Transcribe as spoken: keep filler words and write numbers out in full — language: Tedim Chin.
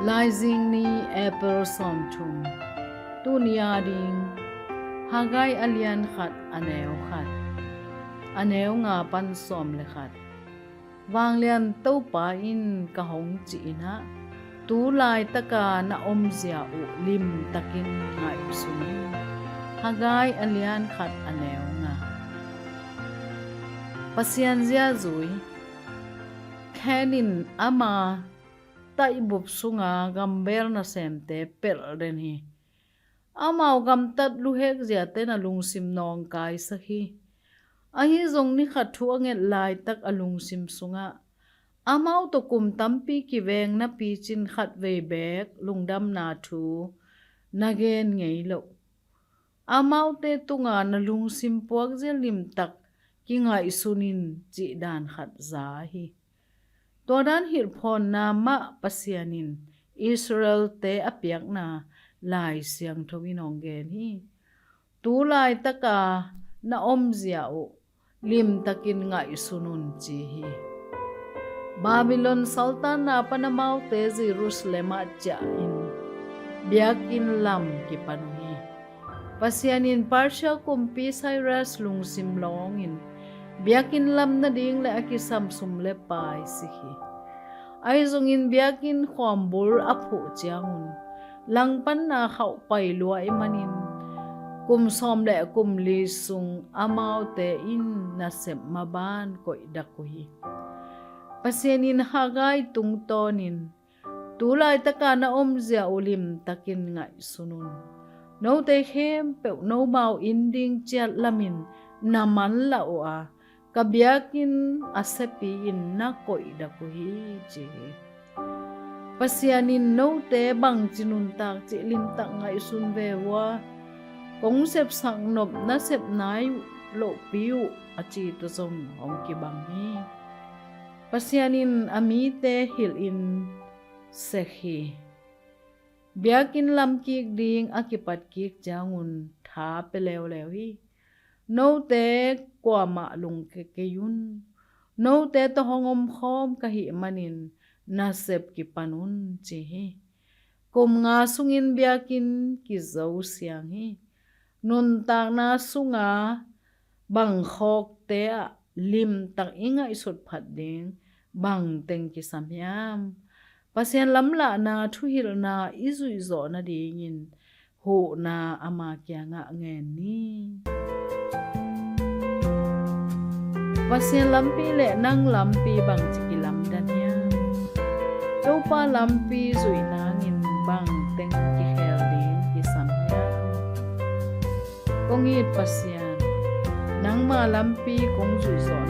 Laizing ni, April sawmthum. Tuni a ding Haggai a lian khat, a neu khat, a neu nga pan sawm le khat. Vanglian Topa in ka hong cih in ah, tu laitaka na omzia uh limtakin ngaihsun in. Haggai a lian khat, a neu nga. Pasian ziazui. Khen in ama taihbup sunga gambel nasemte pelh den hi. Amau gamtat luhek ziate na lungsim nawngkaisak hi. Ahi zong ni khat thu a nget laitak a lungsim sungah amau tawh kum tampi kiveng napi cin khatvei beek lungdamna thu na gen ngei loh. Amaute tunga na lungsim puakzia limtak kingaihsun in cih dan khat za hi. Tua dan hilhphawnna mah Pasian in Israel-te a piakna Lai Siangtho in hong gen hi. Tu laitaka na omzia uh limtakin ngaihsun un ci hi. Babylon saltanna pan amaute Jerusalem ah ciahin biakinn lam kipan uh hi. Pasian in Persia kumpi Cyrus lungsim lawngin biakinn lam nading le a kisam sum le pai sik hi. Ahi zongin biakinn khuambul a phuh ciangun langpanna khauh pai lua ih manin kum sawm le kum li sung amaute in nasep maban koihdak uh hi. Pasian in Haggai tungtawnin, tu laitaka na omzia uh limtakin ngaihsun un. Note khempeuh nomau inn ding ciat lamin na manlah uh a, ka biakinn a sepi-in na koihdak uh hi, ci hi. Pasian in note bangci nuntak cih limtak ngaihsun ve uh a, kong sepsak nop na sep nai lohpi uh a ci tawh zong hong kibang hi. Pasian in a mite hilhin sek hi. Biakinn lam kik ding a kipat kik ciangun tha pia leuleu hi. Note kuamah lungke kei un. Note tawh hong omkhawm ka hih manin nasep kipan un, ci hi. Kum nga sungin biakinn kizo siang hi. Nuntakna sunga bang khawkte ah limtak i ngaihsut phat ding bangteng kisam hiam? Pasian lamlahna thuhilhna i zuihzawh nadingin huhna ama kiangah ngen ni. Pasian lampi le nang lampi bangci kilamdan hiam? Topa lampi zuih nangin bangteng kikhel ding kisam hiam? Kong it Pasian, nangma lampi kong zuihzawh